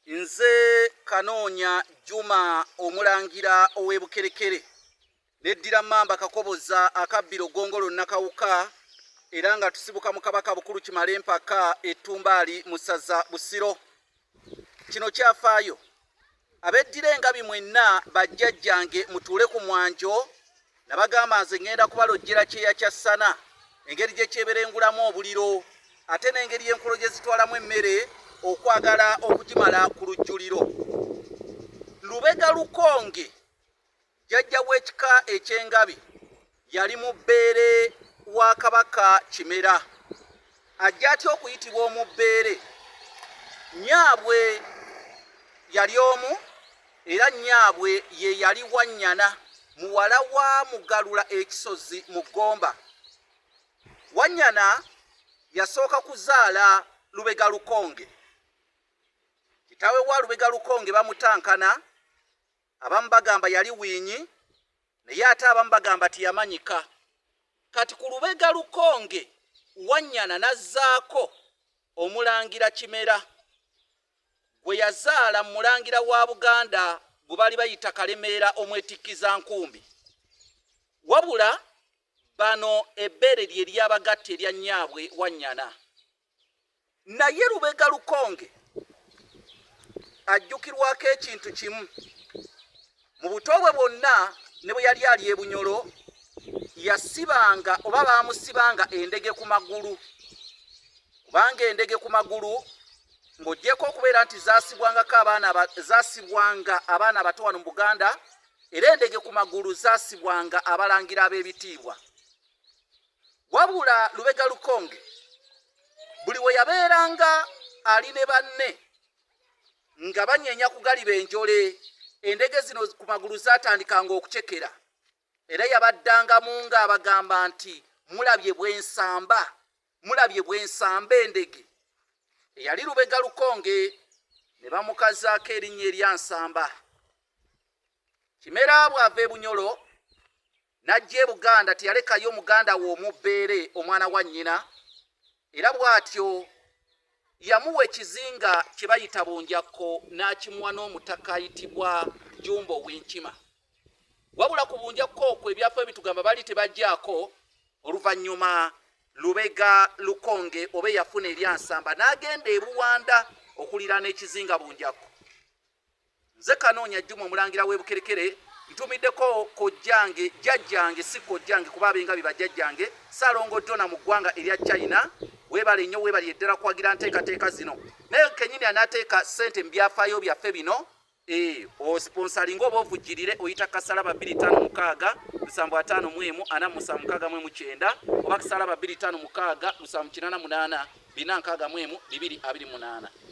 Nze Kanoonya Juma Omulangira ow'e Bukerekere. Neddira Mmamba Kakoboza akabbiro Ggongolo Nakawuka era nga tusibuka mu Kabaka Bukulu Kimalempaka Ettumbaali mu ssaza Busiro. Kino kyafaayo. Abeddira engabi mwenna bajjajjange mutuule ku mwanjo nabagamba nze ŋŋenda kubalojjera kyeya kya ssana engeri gye kyeberengulamu obuliro ate n'engeri enkulo gye zitwalamu emmere okwagala okugimala ku lujjuliro. Lubega Lukonge Jjajja w'ekika eky'Engabi yali mubbeere wa Kabaka Kimera. Ajja atya okuyitibwa omubbeere? Nnyaabwe yali omu era nnyaabwe ye yali Wannyana muwala wa Mugalula e Kisozi mu Ggomba. Wannyana yasooka kuzaala Lubega Lukonge. Kitaawe wa Lubega Lukonge bamutankana Abamu bagamba yali wiinyi naye ate abamu bagamba teyamanyika. Kati ku Lubega Lukonge Wannyana n'azzaako Omulangira Kimera gwe yazaala mu Mulangira wa Buganda gwe baali bayita Kalemeera Omwetikkiza Nkumbi. Wabula bano ebbeere lye lyabagatta erya nnyaabwe Wannyana. Naye Lubega Lukonge ajjukirwako ekintu kimu mu buto bwe bwonna ne bwe yali ali e Bunyolo yasibanga oba baamusibanga endege ku magulu kubanga endege ku magulu ng'ogyeko okubeera nti zasibwangako abaana zasibwanga abaana abato wano mu Buganda era endege ku magulu zasibwanga abalangira ab'ebitiibwa. Wabula Lubega Lukonge buli we yabeeranga ali ne banne nga banyenya kugaliba enjole, endege zino ku magulu zaatandikanga okucekera era yabaddangamu ng'abagamba nti mulabye bwe nsamba, mulabye bwe nsamba endege. Eyali Lubega Lukonge ne bamukazaako erinnya erya Nsamba. Kimera bw'ava e Bunyolo n'ajja e Buganda teyalekayo muganda we omubbeere omwana wa nnyina era bw'atyo yamuwa ekizinga kye bayita Bunjakko n'akimuwa n'omutaka ayitibwa Jjumba ow'Enkima. Wabula ku Bunjakko okwo ebyafaayo bitugamba baali tebajjaako oluvannyuma Lubega Lukonge oba eyafuna erya Nsamba n'agenda e Buwanda okuliraana ekizinga Bunjakko. Nze Kanoonya Juma Omulangira w'e Bukerekere ntumiddeko kojjange jjajjange si kojjange kuba abengabi bajjajjange Ssalongo Dona mu ggwanga erya China weebale nnyo weebalire ddala kuwagira nteekateeka zino naye kenyini anaateeka ssente mu byafaayo byaffe bino eh, osponsalinga oba ovujjirire oyita kasalaba 256 751 476 oba kasalaba 256 788 461 228.